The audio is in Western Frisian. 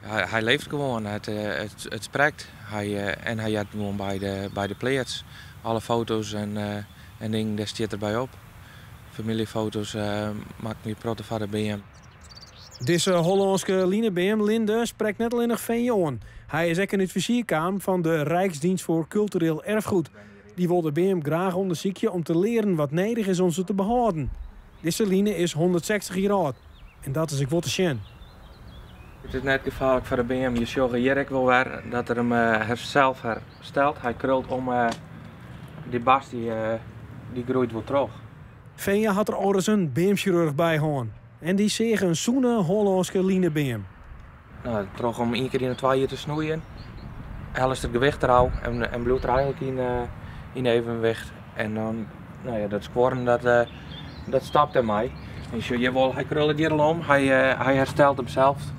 Hy leeft gewoan, it sprekt hy, en hy heart gewoan by de pleats. Alle foto's en dingen, dêr stiet er by op. Famyljefoto's makken wy protte foar de beam. Dizze Hollânske linebeam Linde sprekt net allinnich Fenje oan. Hy is ek yn it fizier kaam fan de Rijksdienst voor Cultureel Erfgoed. Dy wol de beam graach ûndersykje om te learen wat nedich is om se te behâlden. Dizze line is 160 jier âld en dat is ek wol te sjen. It is net gefaarlik foar de beam. Je sjogge hjir ek wol wer dat er him sels herstelt. Hy krult om dy bast, dy groeit wol troch. Fenje hat der alris in beamsjirurch by hân. En dy seach in sûne Hollânske linebeam. No, troch om ien kear yn de 2 jier te snoeien, hellest it gewicht derôf en bliuwt er eigentlik yn evenwicht. En dan, no ja, dat skuorren, dat stopt dermei. En sjoch, hjir wol, hy krullet hjir al om, hy herstelt himsels.